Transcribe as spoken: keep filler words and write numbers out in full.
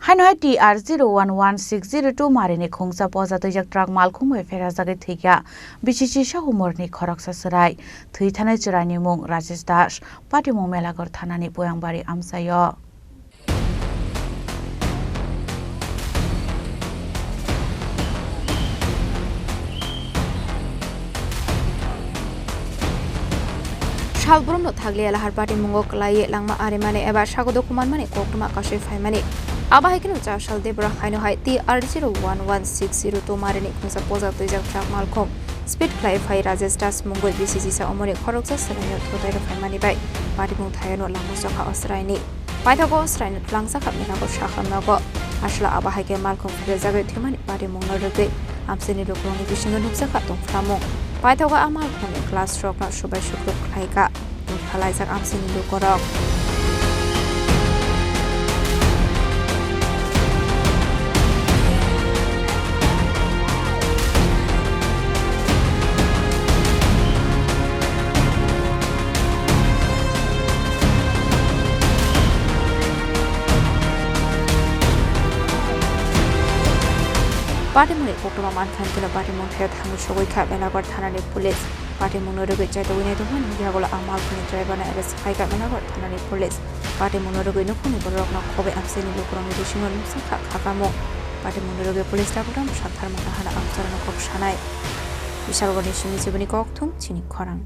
Haino hai T R zero one one six zero two marini khungsa poja twijak truck malkhung bai pherajagwi thwikha B C C sa umorni khoroksa chwrai. Thwi thanai chwraini mung Rajesh Das, patimung Melagar thanani Poyangbari amchaio. Salbrumno thaglia lahar patimungo kwlaiwi langma arimani eba sago dukhu manmani koktwma kasui phaimani. Abo hai kheno cha sal Debra haino hai T R zero one one six zero two marini khungsa poja twijak truck malkhung speed khlai phai Rajesh Das mungwi B C C sa umorni khoroksa chwraino thutai rw phaimani bai patimung thayano langma chokha o chwraini. Paithago chwraino twlangsa kha Melagar sakha nogo. Aswla abo hai khe malkhung pherejagwi thwimani patimungno rwgwi amchaini lukurokni bisingo nukjakha tongphramung. Paithago a malkhungni glass rokno subai sukruk khlaikha, tongphalaijak amchaini lukurok. Patimungni koktwma mankha hwnkhe patimung thaio thangwi sogwi kha Melagar thanani police. Patimungno rwgwi chaitogwi naitongmani yagulo a malkhungni driverno arrest khlaikha Melagar thanani police. Patimungno rwgwi nukhungni bororokno khobwi amchaini lukurokni bisingo nukjakha khakamung. Patimungno rwgwi police tabukno bwsang tharmung nahana amchairokno kok sanai. Bishalgarhni simi chibini kokthum chini khorang.